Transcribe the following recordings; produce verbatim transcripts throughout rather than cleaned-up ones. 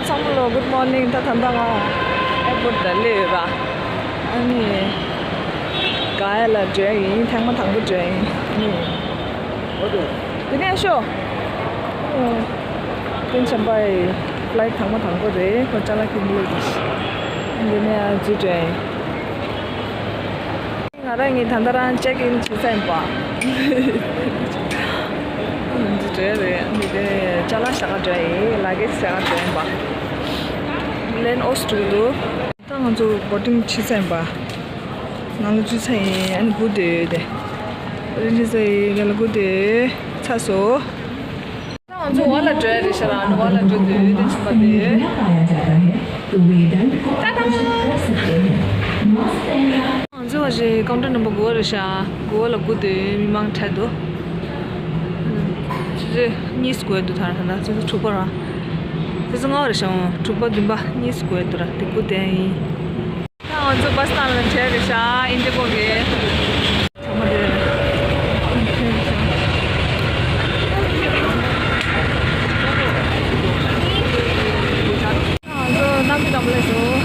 ཚང་མ་ལ་good morning། ད་ད་ལྟ་ང་airport་ལ་སླེབས་ཡོད་པ། ཨ་ནི་ག་ཡ་ལ་འགྲོ་ཡ་ཡིན། ཐེངས་མ་དང་པོ་འགྲོ་ཡ་ཡིན། ཨ་ནི་འདི་ནས་ཤོག་ཨོ། ཏེན་ཆམ་པའི་flight་ཐེངས་མ་དང་པོ་རེད། ཁོ་ཅ་ལག་འཁྱེར་ནས་སླེབས་ཀྱི། འདི་ནས་འཛུལ་འགྲོ་ཡ་ཡིན། ང་རང་གཉིས་ད་ལྟ་རང་check in་བྱེད་ས་ཡིན་པ། འདི་འདྲ་རེད། འདི་དེ་ཅ་ལག་བཞག་ག་འགྲོ་ཡིན། luggage་བཞག་ག་འགྲོ་ཡིན་པ། plane་ཨོ་སི་འགྲོ་གི་འདུག་ད་ང་ཚོ་boarding་བྱེད་ས་ཡིན་པ། ནང་ལ་འཛུལ་ས་ཡིན། ཨ་ནི་སྒུག་བསྡད་ཡོད་དེ། boarding་བྱེད་ས་ཡིན། ང་ལ་སྒུག་བསྡད་ཚར་སོང་། ད་ང་ཚོ་འོག་ལ་འགྲོ་ཡ་རེད་ཤག་ར། ཨ་ནི་འོག་ལ་འགྲོ་དུས་དེ་ཕྱིན་པ་དེ། ད་ད། ང་ཚོ་བ་ཞིག་counter་number་དགུ་པ་རེད་ཤག་དགུ་པ་ལ་སྒུག་དུས་མི་མང་དྲགས་འདུག་ཆུ་ཚོད་གཉིས་སུ་སྒུག་ཡ་འདུག་ད་ད་ཆུ་ཚོད་དྲུག་པ་ར། ཆུ་ཚོད་ལྔ་པ་རེད་ཤག་དྲུག་པ་བདུན་པ་གཉིས་སུ་སྒུག་ཡ་འདུག་ར། དེ་སྒུག་བསྡད་ཡིན། ད་ང་ཚོ་བྷ་སི་ནང་ལ་འཕྲད་རེད་ཤག་ཨིན་ཌི་གོ་གི། ཚང་མ་དེ་འཕྲད་རེད་ཤག་ད་ང་ཚོ་གནམ་གྲུ་དང་པོ་སླེབས་སོང་།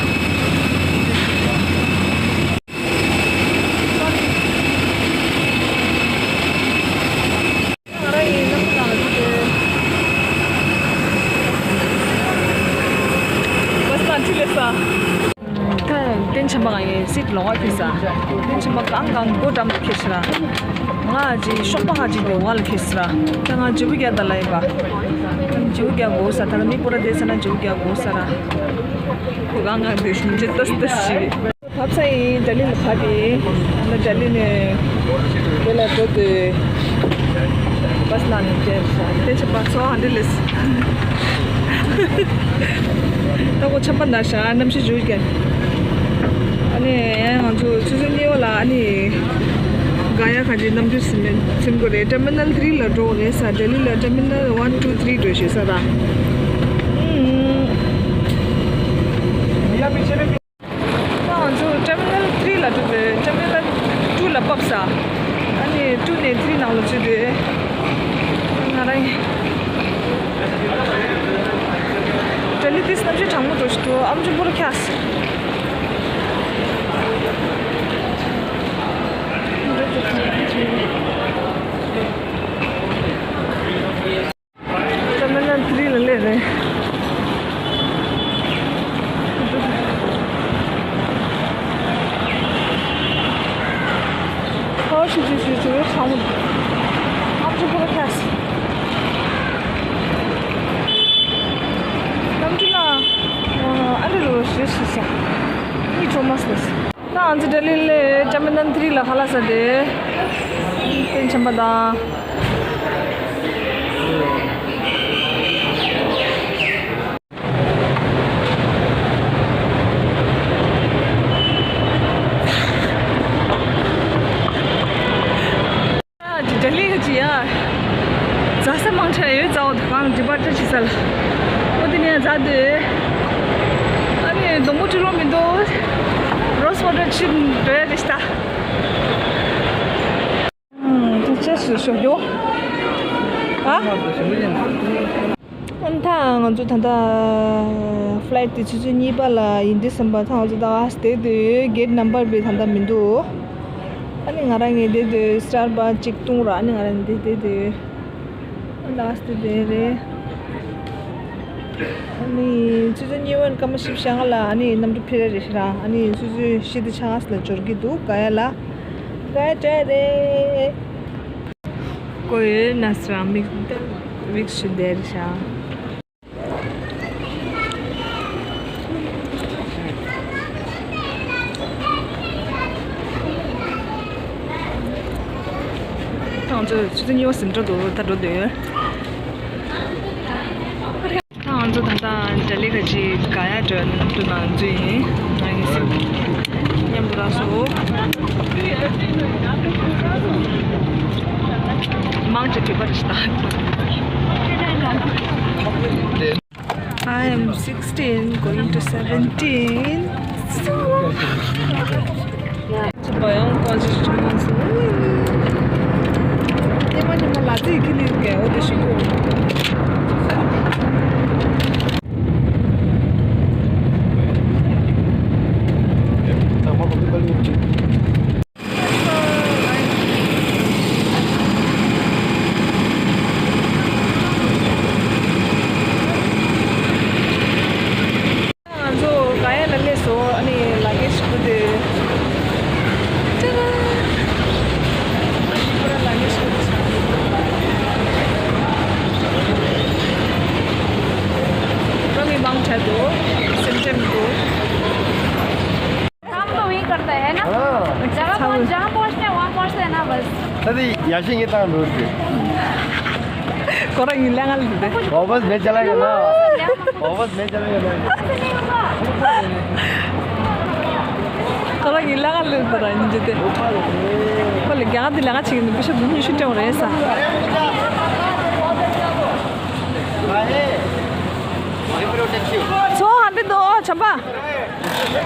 ང་རང་ཡིན་ནམ་ལངས་ཏེ། བྷ་སི་ལ་ཁྲིད་ལས་ས། ད་ཏེན་ཆམ་པ་ང་ཡི་སིཊ་ལོགས་ལ་ཁེལ་ས། ཏེན་ཆམ་པ་གང་གང་སྒོ་འགྲམ་དུ་ཁེལ་ཤག་ར། ང་ཅིག་ཤོག་པ་ཁ་ཅིག་དེ་འོག་ལ་ཁེལ་ས་ར། ད་ང་བརྗེ་པོ་རྒྱག་ད་ལ་ཡིན་པ། ང་བརྗེ་པོ་རྒྱག་དགོས་ས། ད་ལ་མི་པོ་ར་བསྡད་ས་ན་བརྗེ་པོ་རྒྱག་དགོས་ས་ར། ཁོ་གང་གང་དེ་བཞིན་ཇི་ལྟ་ལྟ་ཞིག་བབས་ས་ཡིན། ལྡི་ལི་ལ་བབས་ཡིན། ལྡི་ལི་ནས་དེ་ལ་འགྲོ་དུས་བྷ་སི་ནང་ནས་བསྡད་སོང་། དེ་ཆེ་བ་ཚོ་ཨ་འདྲ་ལས། ད་ཁོ་ཆམ་པ་ན་ཤག་གནམ་གཤིས་འགྱུར་རྐྱེན། ཨ་ནི་ཡང་ང་ཚོ་ཆུ་ཚོད་གཉིས་པ་ལ་ཨ་ནི་ག་ཡ་ག་ཅིག་གནམ་གྲུ་ཟིན་ཟིན་དགོས་རེད། ཊར་མི་ནལ་ཐི་རི་ལ་འགྲོ་དགོས་རེད་ས། ལྡི་ལི་ལ་ཊར་མི་ནལ་ཝན་ཊུ་ཐི་རི་འགྲོ་ཤེས་ས་ར། ཨུམ། ད་ང་ཚོ་ཊར་མི་ནལ་ཐི་རི་ལ་འགྲོ་དུས་ཊར་མི་ནལ་ཊུ་ལ་བབས་ས། ཨ་ནི་ཊུ་ནས་ཐི་རི་ནང་ལ་འཛུལ་དུས། ང་རང་ལྡི་ལི་དེ་གནམ་གཤིས་གྲང་མོ་འགྲོ་ཞིག་འདུག་ཨམ་ཅོག་པོ་ར་ཁྱག་སོང་། ཊར་མི་ནལ་ཐི་རི་ལ་སླེབས་རེད། ཧོ་ཤི་ཤི་ཤི་ཤི་ཤང་། ཨམ་ཅོག་པོ་ར་ཁྱག་སོང་། གནམ་གྲུ་ན་ཨ་རི་རུ་ཤི་ཤི་ཤི། ངའི་ཆོ་མ་སོང་། ད་ང་ཚོ་ལྡི་ལི་ལ་ཊར་མི་ནལ་ཐི་རི་ལ་ཁ་ལག་ཟ་དེ། ཏེན་ཆམ་པ་དང་། ལྡི་ལི་ག་ཅི་ཡ། ཟ་ས་མང་ཆེ་ཡོད་ཙང་འོ་དེ་གང་ཌི་པར་ཊར་བྱེད་ས་ལ། འོ་དེ་ནས་ཟ་དུས། ཨ་ནི་སྡོང་པོ་ཁྲི་ལོ་མི་འདུག་རོ་སི་ཝ་ཊར་ཕྱིན་འགྲོ་ཡ་རེད་ཤག་ད། ཨུམ། དེ་ཅི་ཞིག་ཞོག་ཡོ། ཨ། ཨ་ནི་ད་ང་ཚོ་ད་ལྟ་ཕ་ལའིཊ་དེ་ཆུ་ཚོད་གཉིས་པ་ལ་ཡིན་དུས་ཙམ་པ། ད་ང་ཚོ་ད་ཨ་སི་དེ་དུས་གེ་ཊི་ནམ་བར་བི་ད་ལྟ་མི་འདུག་ཨ་ནི་ང་རང་གིས་དེ་དུས་སི་ཊར་བྷག་ཅིག་བཏུང་ར། ཨ་ནི་ང་རང་གིས་དེ་དེ་དུས་ཨ་ནི་ཨ་སི་དེ་དེ་རེད། ཨ་ནི་ཆུ་ཚོད་གཉིས་པ་སྐར་མ་བཞི་བཅོ་ལྔ་ལ་ཨ་ནི་གནམ་གྲུ་འཕུར་ཡ་རེད་ཤག་ར། ཨ་ནི་ཆུ་ཚོད་བཞི་དང་ཕྱེད་ཀ་ལ་འབྱོར་གྱི་འདུག་ག་ཡ་ལ། ག་ཡ་འགྲོ་ཡ་རེད། ཀོ་ཡོད་ན་སི་ར་མིག་མིག་ཞུ་བསྡད་རེད་ཤག་ང་ཚོ་ཆུ་ཚོད་གཉིས་པ་ཟིན་འགྲོ་འདུག་ད་འགྲོ་འདོད་ཡོད། ད་ང་ཚོ་ད་ལྟ་ལྡི་ལི་ག་ཅི་ག་ཡ་འགྲོ་ཡ་ནང་དུ་ནང་འཛུལ་ཡིན། ང་ཡིན་སྲིད་མཉམ་དུ་རག་སོང་། མང་ཆེ་བོད་པ་རེད་ཤག I am sixteen, going to seventeen. ཚོ་བ་ཡང་གང་ཅི་ཅི་མ་སོང་། ཉི་མ་ཉི་མ་ལ་ཙི་ཁི་ནི་གེ་འོ་དེ་ཤི་གོ། འཕྲད་འདུག་སེམས་ཁྲལ་མི་འདུག काम तो वही करता है ना। हाँ। जहाँ पहुँच- जहाँ पहुँचना है वहाँ पहुँचता है ना बस। तभी याशिंग ये तान रोज के। कोरा गिल्ला गल दे। वापस मैं चला गया ना। वापस मैं चला गया ना। कोरा गिल्ला गल दे पर इंजे ते। कोले क्या दिला का चिकन पीछे बुनी शुटे हो रहे सा। So, हमें दो चंपा।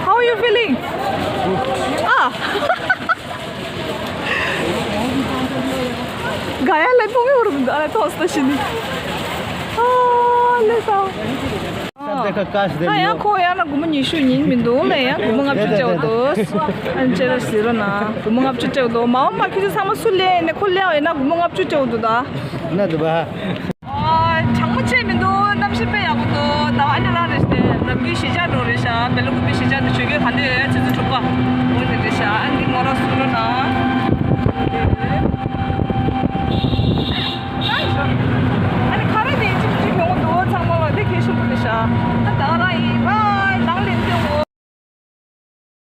How are you feeling? Ah. Gaya le pongi ur da le tosta shini. Ah, le ta. देखो काश दे हाँ, यहाँ को यार ना गुम निशु नीन बिंदु ले यार गुम आप चुचे हो दोस्त। अंचेरा सिरो ना गुम आप चुचे हो दो। मामा माँ की जो सामान सुले ने खुले हो ना गुम आप चुचे हो दो दा। ना दुबा। ཨ། གྲང་མོ་བྱས་མི་འདུག་གནམ་གཤིས་དཔེ་ཡག་པོ་འདུག་ད་ཨ་ནི་རང་རེད་ཤག་ནམ་རྒྱུན་གཞིས་ཆགས་འགྲོ་རེད་ཤག་བེ་ལ་ཀུ་པི་གཞིས་ཆགས་འདི་ཆོས་རྒྱལ་ག་འདི་ཆུ་ཚོད་དྲུག་པ་འོ་འདི་རེད་ཤག་ཨ་ནི་མོ་རང་སུ་རུ་ན་